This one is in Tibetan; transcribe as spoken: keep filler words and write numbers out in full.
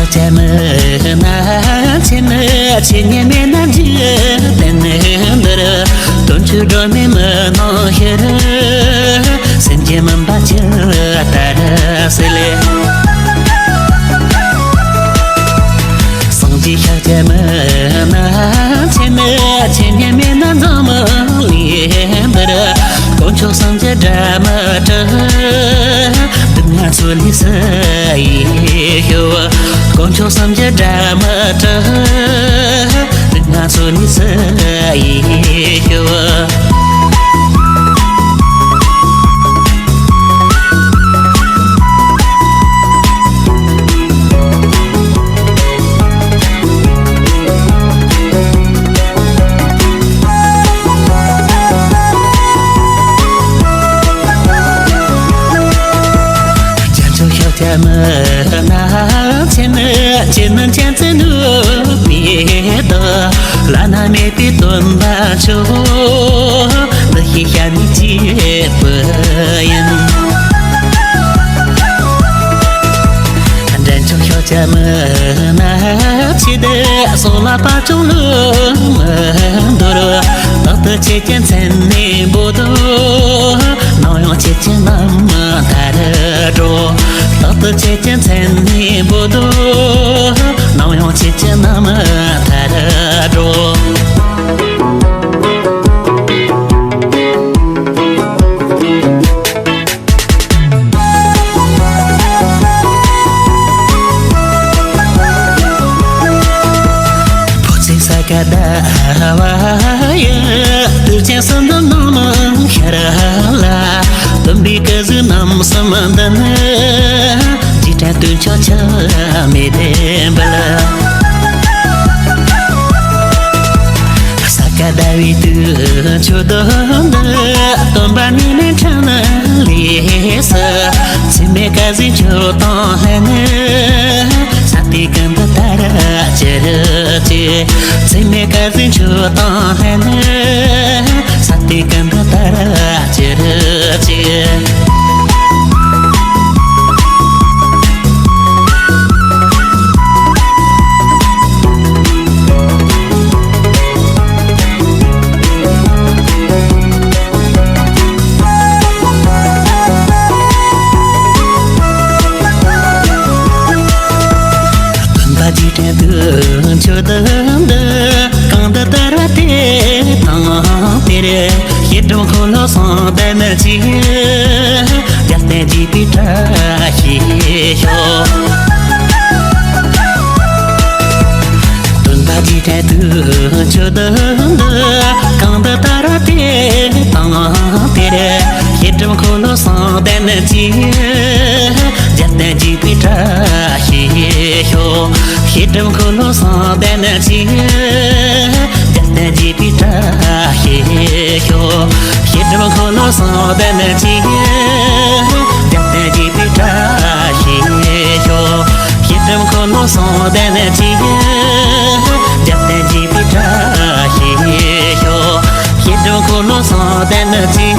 ཆ་མི་ན་ཆེ་ནི་ཆེ་ཉེ་མེད་ན་འཇིག་རྟེན་འདིར། དོན་ཆོས་སྒྲོན་མེ་མི་སྣང་ཕྱིར། སེམས་ཅན་མུན་པ་ཇི་ལྟར་སེལ། སངས་རྒྱས་ཤཱཀྱ་མི་ན་ཆེ་ནི་ཆེ་ཉེ་མེད་ན་འཛམ་གླིང་འདིར། དཀོན་མཆོག་སེམས་ཀྱི་སྒྲ་མི་གྲགས། སྡུག་བསྔལ་ཚོགས་ལས་སུ་ཡིས་སྐྱོབ། དཀོན་མཆོག་སེམས་ཀྱི་སྒྲ་མི་གྲགས། སྡུག་བསྔལ་ཚོགས་ལས་སུ་ཡིས་སྐྱོབ། རྒྱལ་མཆོག་ཤཱཀྱ་མི་ན་ཆེ་ནི་ཆེ་ནི་མཁྱེན་བརྩེ་ནུས་པའི་བདག། བླ་ན་མེད་པའི་སྟོན་པ་མཆོག། འདི་ཞེས་བྱ་ནི་གཅིག་པུ་ཡིན། འདྲེན་མཆོག་ཤཱཀྱ་མི་ན་ཆེ་འདི་སོགས་ལ་དཔལ་སྐྱོང་ལུང་མི་འདོར། རྟག་ཏུ་ཁྱེད་ཀྱི་མཚན་ནས་འབོད་དོ། ནམ་ཡང་ཁྱེད་ཀྱི་རྣམ་ཐར་འགྲོ། རྟག་ཏུ་ཁྱེད་ཀྱི་མཚན་ནས་འབོད་དོ། ནམ་ཡང་ཁྱེད་ཀྱི་རྣམ་ཐར་འགྲོ། ཕོ་ཚོད་ས་ག་ཟླ་བ་ཡི། དུས་ཆེན་གསུམ་འདི་ནང་མི་ཤར་ལ། སྟོན་པའི་སྐུ་གཟུགས་རྣམ་གསུམ་འདི་ནི། རྗེས་དྲན་དུས་མཆོག་ཆ་མེད་དེ་འབུལ། ས་ག་ཟླ་བའི་དུས་མཆོད་འདི། སྟོན་པ་ནི་ནས་འཕྲིན་ལས་སུ། འཚེ་མེད་སྐལ་ཟིག་མཆོད་དང་ལྷན་ནི། ས་སྟེང་ཀུན་ཏུ་དར་ཅི་རུ་ཅི། འཚེ་མེད་སྐལ་ཟིག་མཆོད་དང་ལྷན་ནི། ས་སྟེང་ཀུན་ཏུ་དར་ཅི་རུ་ཅི། སྟོན་པ་རྗེས་དྲན་དུས་མཆོད་འདི། གང་དུ་དར་བ་དེ་དང་དེར། ཤེལ་སྒྲོམ་འཁོར་ལོ་གསུམ་ལྡན་གཅིག། རྒྱལ་བསྟན་རྒྱས་པའི་བཀྲ་ཤིས་ཤོག། སྟོན་པ་རྗེས་དྲན་དུས་མཆོད་འདི། གང་དུ་དར་བ་དེ་དང་དེར། ཤེལ་སྒྲོམ་འཁོར་ལོ་གསུམ་ལྡན་གཅིག། རྒྱལ་བསྟན་རྒྱས་པའི་བཀྲ་ཤིས་ཤོག། ཤེལ་སྒྲོམ་འཁོར་ལོ་གསུམ་ལྡན་གཅིག། རྒྱལ་བསྟན་རྒྱས་པའི་བཀྲ་ཤིས་ཤོག། ཤེལ་སྒྲོམ་འཁོར་ལོ་གསུམ་ལྡན་གཅིག། རྒྱལ་བསྟན་རྒྱས་པའི་བཀྲ་ཤིས་ཤོག། ཤེལ་སྒྲོམ་འཁོར་ལོ་གསུམ་ལྡན་གཅིག། རྒྱལ་བསྟན་རྒྱས་པའི་བཀྲ་ཤིས་ཤོག། ཤེལ་སྒྲོམ་འཁོར་ལོ་གསུམ་ལྡན་གཅིག།